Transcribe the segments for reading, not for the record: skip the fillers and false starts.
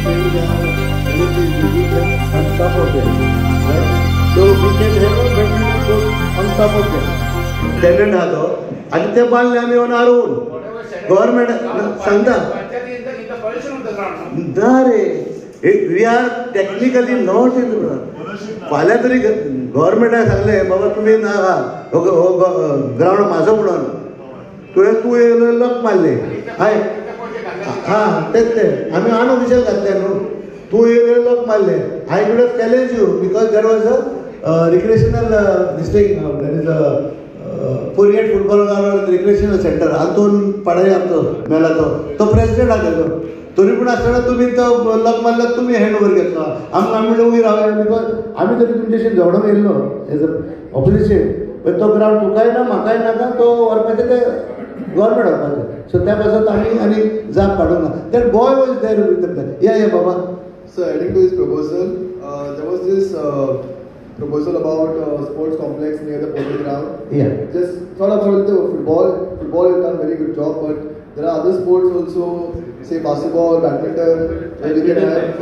paying anything we give them on top of that, right? So we can have a badminton court on top of that. Tenant आहा तो आनी ते बांदले आमी on our own. Government सांगता ना रे, we are technically not in. फाल्यां तरी गव्हर्मेंटाक सांगलें बाबा तुमी नाका हो ग्रावंड म्हाजो म्हणून, तुवें तूं येयलो लक मारलें हय हां तेंच तें आमी अनऑफिशियल घातलें न्हू, तूं येयलो लक मारलें. I could have challenge you because there was a recreational this thing, there is a Poriem football ground recreational centre, Anton Padai आमचो मेला तो तो प्रेसिडेंट आहा तेजो, तरी पूण आसतना तुमी तो लक मारला, तुमी हँड ओवर घेतलो. आमकां आमी म्हणलें उबी रावया because आमी तरी तुमच्याशी झगडोन येयल्लो एज अ ऑपोजिशन, पण तो ग्रावंड तुकाय ना म्हाकाय नाका, तो व्हरपाचें ते गव्हर्मेंट व्हरपाचें. सो त्या पासत आमी आनी जाप काडूंक ना. That boy was there with the plan. या या बाबा. So adding to his proposal, there was this proposal about sports complex near the polo ground. Yeah. Just thought about the football. Football has done very good job, but there are other sports also, say basketball, badminton, where we can have.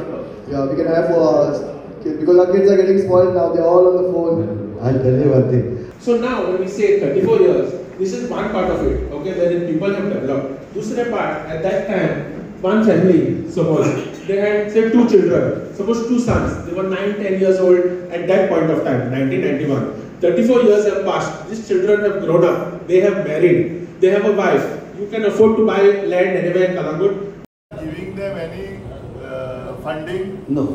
Yeah, we can have for us because our kids are getting spoiled now. They're all on the phone. I'll tell you one thing. So now when we say 34 years, this is one part of it. Okay, wherein people have developed. Dusre part, at that time, one family, suppose they had say 2 children, suppose 2 sons, they were 9-10 years old at that point of time, 1991. 34 years have passed. These children have grown up. They have married. They have a wife. You can afford to buy land anywhere in Calangute. Giving them any funding? No.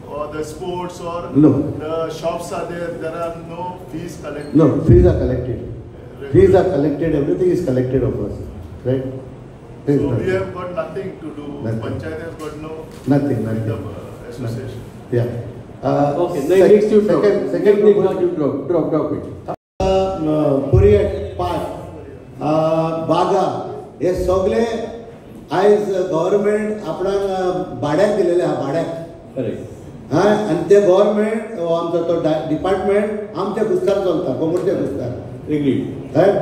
Or the sports or no. The shops are there. There are no fees collected. No, fees are collected. Fees are collected. Everything is collected of us, right? So we have got nothing to do. Nothing. Panchayat has got no. Nothing. With the association. Yeah. Okay. Next you drop. Second you drop it. Poriem Park, Baga हे सगळे आयज government आपणाक भाड्याक दिलेले आहा, भाड्याक. हां, आनी ते government आमचो तो डिपार्टमेंट आमच्या कुस्तार चलता, कोमोडच्या कुस्तार. Agreed.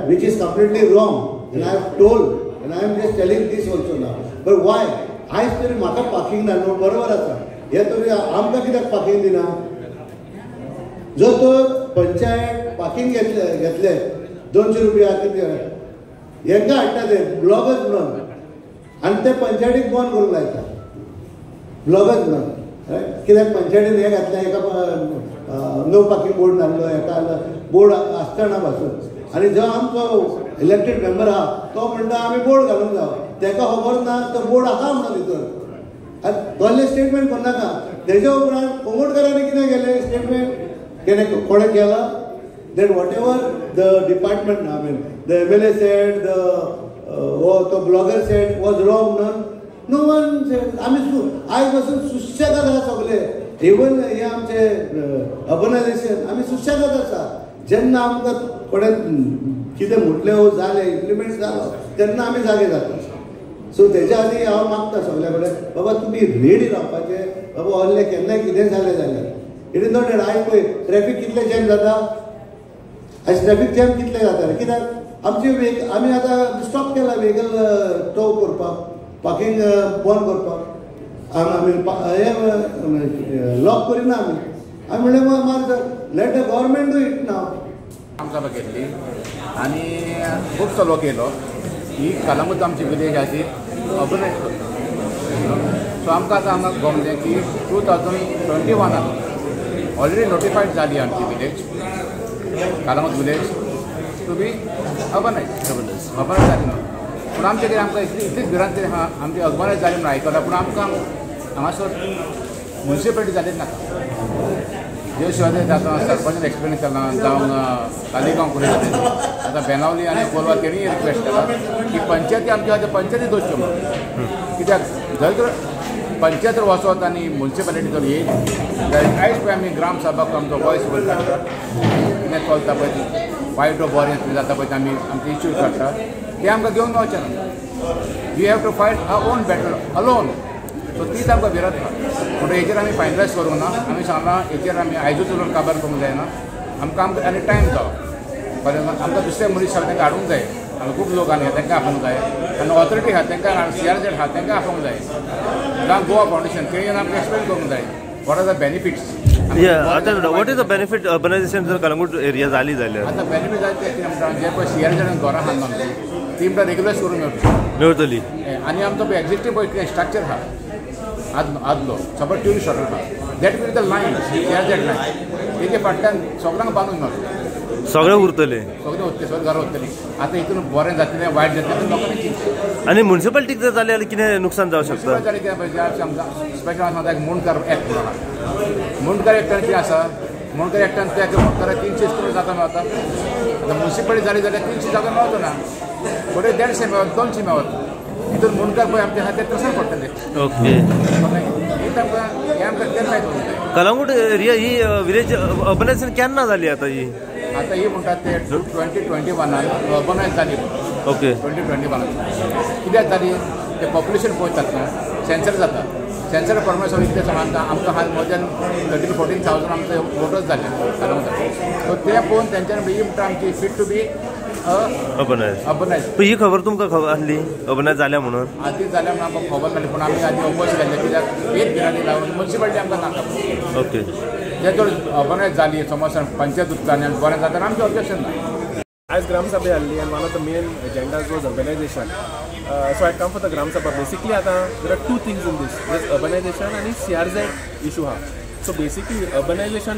Which is completely wrong and I have told and I am just telling this also now. But why आयज तरी म्हाका पार्किंग ना न्हू, बरोबर आसा हें, तुमी आमकां कित्याक पार्किंग दिना? जो तर पंचायत पार्किंग घेतले 200 रुपया कितें हेंकां हाडटा ते ब्लॉगच म्हणून, आनी ते पंचायतीक बंद करूंक लायता ब्लॉगच म्हणून. कित्याक पंचायतीन हें घातलें, एका नो पार्किंग बोर्ड घातलो, एका बोर्ड आसतना पासून. आनी जो आमचो इलेक्टेड मेंबर आहा तो म्हणटा आमी बोर्ड घालूंक जावो, तेका खबर ना तो बोर्ड आहा म्हणून भितर. आनी दोल्ले स्टेटमेंट करनाका. तेज्या उपरांत कोमोडकरांनी कितें केलें स्टेटमेंट केलें, कोणें केलां? Then whatever the department, I mean the MLA said, the तो blogger said was wrong. No one said. आमी आयज पासून सुशेगाद आसा सगळे, इवन हे आमचे अर्बनायझेशन आमी सुशेगाद आसा. जेन्ना आमकां कोणें कितें म्हटलें वो जालें, इम्प्लिमेंट जालो, तेन्ना आमी जागे जाता. सो तेज्या आदी हांव मागता सगल्या कडेन, बाबा तुमी रेडी रावपाचें, बाबा ऑनलायन केन्नाय कितें जालें जाल्यार. It is not that आयज पळय ट्रॅफीक कितलें जॅम जाता, आयज ट्रॅफीक जॅम कितलें जाता कित्याक आमची आमी आतां स्टॉप केला व्हेकल टो करपाक, पार्किंग बंद करपाक, आमी हें लॉक करिना आमी. आमी म्हणलें मार let the government do it now. आमसभा घेतली आनी खूब लोक येयलो. ही कलंगूट आमची विलेज आहा ती अर्बनायज करता. सो आमकां आतां हांगा गमलें की 2021 ऑलरेडी नोटिफायड जाली आमची village, Calangute village to be urbanise. Urbanise जाली न्हू, पूण आमचें कितें आमकां इतलीच भिरांत आहा, आमची अर्बनायज जाली म्हणून आयकलां, पूण आमकां हांगासर मुन्सिपालिटी जालीच नाका. जे शिवाय आतां सरपंचान एक्सप्लेन केलां, जावं तालिगांव कडेन जालें, आतां बेनावली आनी कोलवा तेणीय रिक्वेस्ट केला की पंचायती आमच्या खातीर पंचायती दोशच्यो म्हणून. कित्याक जर तर पंचायत वचत आनी मुन्सिपालिटी जर येयत जाल्यार आयज पळय आमी ग्राम सभाक आमचो वॉयस वयर काडटा, कितें चलता पळय वायट बरें कितें जाता पळय आमी आमचे इश्यूज काडटा, ते आमकां घेवन वचना. We have to fight our own battle alone. So तीच आमकां भिरांत आहा. म्हणटकीर हेचेर आमी फायनलायज करूंक ना. आमी सांगलां हेचेर आमी आयजूच उलोवन काबार करूंक जायना, आमकां आमकां आनी टायम जावो, कारण आमकां दुसरे मनीस आसा तांकां हाडूंक जाय. हांगा खूब लोक आनी तांकां आपोवंक जाय आनी ऑथॉरिटी आहा तांकां सीआरझेड आहा तांकां आपोवंक जाय जावं गोवा फावंडेशन तेणी आमकां एक्सप्लेन करूंक जाय what are the benefits. आतां what is the benefit urbanisation जर कलंगूट एरिया जाली जाल्यार आतां बेनिफीट जाय ते कितें म्हणटा जे पळय सीआरझेडान घरां आहा आमची ती म्हणटा रेगुलर करूंक मेळटली आनी आमचो पळय एक्झिस्टींग पळय कितें स्ट्रक्चर आहा आदलो सपोज ट्युरिस्ट हॉटेल आहा that will the line CRZ line तेजे फाटल्यान सगळ्यांक बांदून मेळटलें सगळें उरतलें सगळें उरतलें सगळें घरां उरतलीं आतां हितून बरें जातलें वायट जातलें लोकांनी चिंतचें. आनी म्युनिसिपालिटीक जर जालें जाल्यार कितें नुकसान जावं शकता? जालें कितें पळय आमकां स्पेशल सांगता मुंडकार एक्ट म्हणून आहा. मुंडकार एक्टान कितें आसा मुंडकार एक्टान त्या मुंडकाराक 300 स्क्वेर जागा मेळता. आतां म्युनिसिपालिटी जाली जाल्यार 300 जागा मेळचो ना बरें 150 मेळत 200 मेळत हितून मुंडकार पळय आमच्या आहा ते त्रासान पडटले. ओके हें आमकां हें आमकां क्लियर करूंक जाय. कलंगूट एरिया ही विलेज अर्बनायझेशन केन्ना जाली आतां ही? आतां ही म्हणटात ते 2021 अर्बनायज जाली. ओके 2021 कित्याक जाली ते पॉप्युलेशन पळयतात न्हू सेन्सर जाता सेन्सर प्रमाणे सगळें कितें सांगता आमकां हाल मोर दॅन 13-14,000 आमचे वोटर्स जाले कलंगूटाक. सो ते पळोवन तेंच्यांनी ही म्हणटा आमची fit to be urbanise. ही खबर तुमकां खबर आसली अर्बनायज जाल्या म्हणून? आदी जाल्या म्हणून आमकां खबर मेळ्ळी पूण आमी आदी ओपोज केल्ले कित्याक एक गिराणी लावन म्युनिसिपालिटी आमकां नाका. ओके जे जर अर्बनायज जाली समज पंचायत उरता आनी बरें जाता आमचें ऑब्जेक्शन ना. आयज ग्रामसभा आसली and one of the main agendas was urbanisation. So I come for the Gram Sabha. Basically आतां there are two things in this this urbanisation आनी सीआरझेड इशू आहा. So basically urbanisation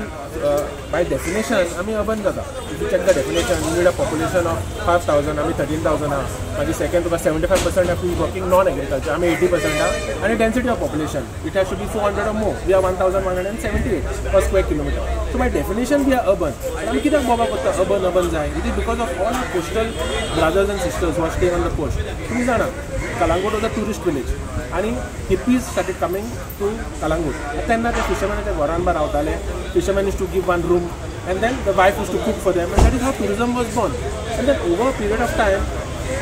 by definition आमी urban जाता. If you check the definition you need a population of 5,000 आमी 13,000 आहा. मागीर second तुका 75% have to be working non agriculture आमी 80% आहा. आनी density of population it has to be 400 or more we are 1,178 per square kilometre. So by definition we are urban. आमी कित्याक Boba करता अर्बन अर्बन जाय? It is because of all our coastal brothers and sisters who are staying on the coast. तुमी जाणा Calangute was a tourist village आनी hippies started coming to Calangute. तेन्ना ते फिशरमॅनाच्या घरान बा रावताले. Fisherman used to give one room and then the wife used to cook for them and that is how tourism was born. And then over a period of time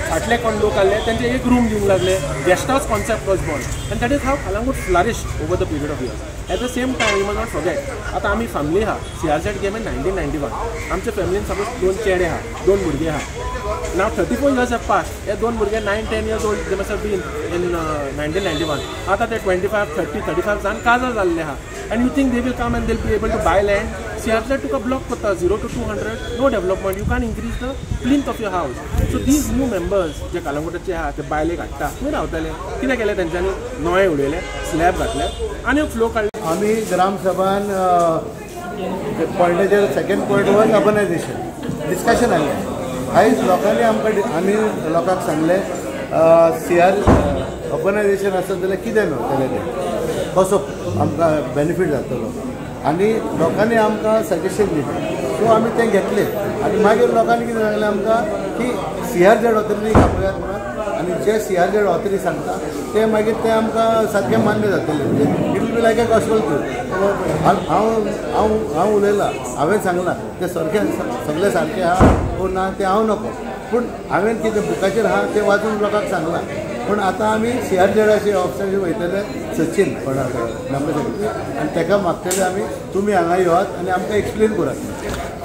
फाटले कोण लोक आसले तेंचे एक रूम दिवंक लागले. Guest house concept was born and that is how Calangute flourished over the period of years. At the same time you must not forget आतां आमी फॅमिली आहा. सीआरझेड गेम इन 1991 आमच्या फॅमिलीन सपोज 2 चेडे आहा 2 भुरगे आहा. Now 34 years have passed. हे 2 भुरगे 9-10 years old they must have been in 1991. आतां ते 25, 30, 35 जावन काजार जाल्ले आहा. And you think they will come and they will be able to buy land? CRZ तुका ब्लॉक करता 0 to 200 no development. You can increase the plinth of your house. So these new members जे कलंगूटाचे आहा ते बायलेक हाडटा खंय रावतले? कितें केलें तेंच्यांनी? नोये उडयले, स्लॅब घातले आनी फ्लो काडले. आमी ग्रामसभान पॉयंटाचेर second point was urbanisation discussion आयलें. आयज लोकांनी आमकां आमी लोकांक सांगलें सीआर अर्बनायझेशन आसत जाल्यार कितें मेळटलें तें कसो आमकां बेनिफीट जातलो आनी लोकांनी आमकां सजेशन दिलें. सो आमी तें घेतलें आनी मागीर लोकांनी कितें सांगलें आमकां की सीआरझेड ऑथॉरिटीक आपयात म्हणून आनी जे सीआरझेड ऑथॉरिटी सांगता ते मागीर तें आमकां सारकें मान्य जातलें. म्हणजे it will be like a gospel truth. हांव हांव हांव उलयलां हांवें सांगलां तें सारकें सगळें सारकें आहा वो ना तें हांव नको पूण हांवें कितें बुकाचेर आहा तें वाचून लोकांक सांगलां. पूण आतां आमी सीआरझेडाचे ऑफिसाचेर वयतले सचीन कोणाक नंबर सेक्रेटरी आनी ताका मागतले आमी तुमी हांगा येवात आनी आमकां एक्सप्लेन करात.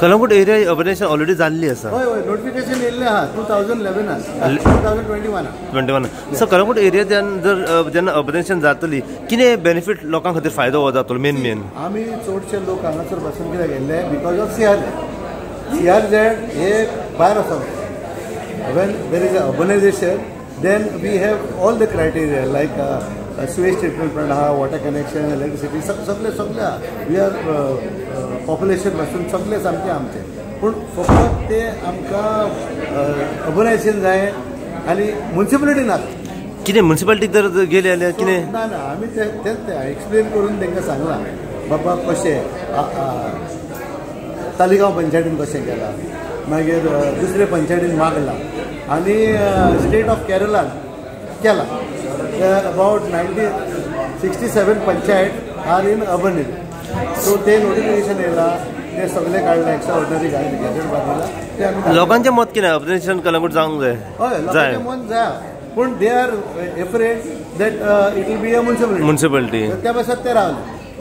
कलंगूट एरिया अर्बनायझेशन ऑलरेडी जाल्ली आसा? हय हय नोटिफिकेशन येयल्लें आहा 2011 2021 21. सो कलंगूट एरिया जर जेन्ना अर्बनायझेशन जातली कितें बेनिफीट लोकां खातीर फायदो हो जातलो? मेन मेन आमी चडशे लोक हांगासर बसून कित्याक गेल्ले because of CRZ. CRZ हे भायर वचोंक when there is a urbanisation then we have all the criteria like sewage treatment plant आहा, वॉटर कनेक्शन, इलेक्ट्रिसिटी सगळे सगळे आहा. We are population पासून सगळे सामकें आमचें पूण फकत ते आमकां अर्बनायझेशन जाय आनी म्युनिसिपालिटी ना. कितें म्युनिसिपालिटी जर गेली जाल्यार कितें? ना ना आमी तेंच तें एक्सप्लेन करून तांकां सांगलां बाबा कशें तालिगांव पंचायतीन कशें केलां मागीर दुसरे पंचायतीन मागलां आनी स्टेट ऑफ केरलान केलां. About 67 panchayat are in urban area. So ते नोटिफिकेशन येयलां ते सगळे काडले एक्स्ट्रा ऑर्डिनरी गॅझेट बांदिला ते आमी लोकांचें मत कितें अर्बनायझेशन कलंगूट जावंक जाय? हय लोकांचें मत जाय पूण they are afraid that it will be a municipality. Municipality त्या पासत ते रावले.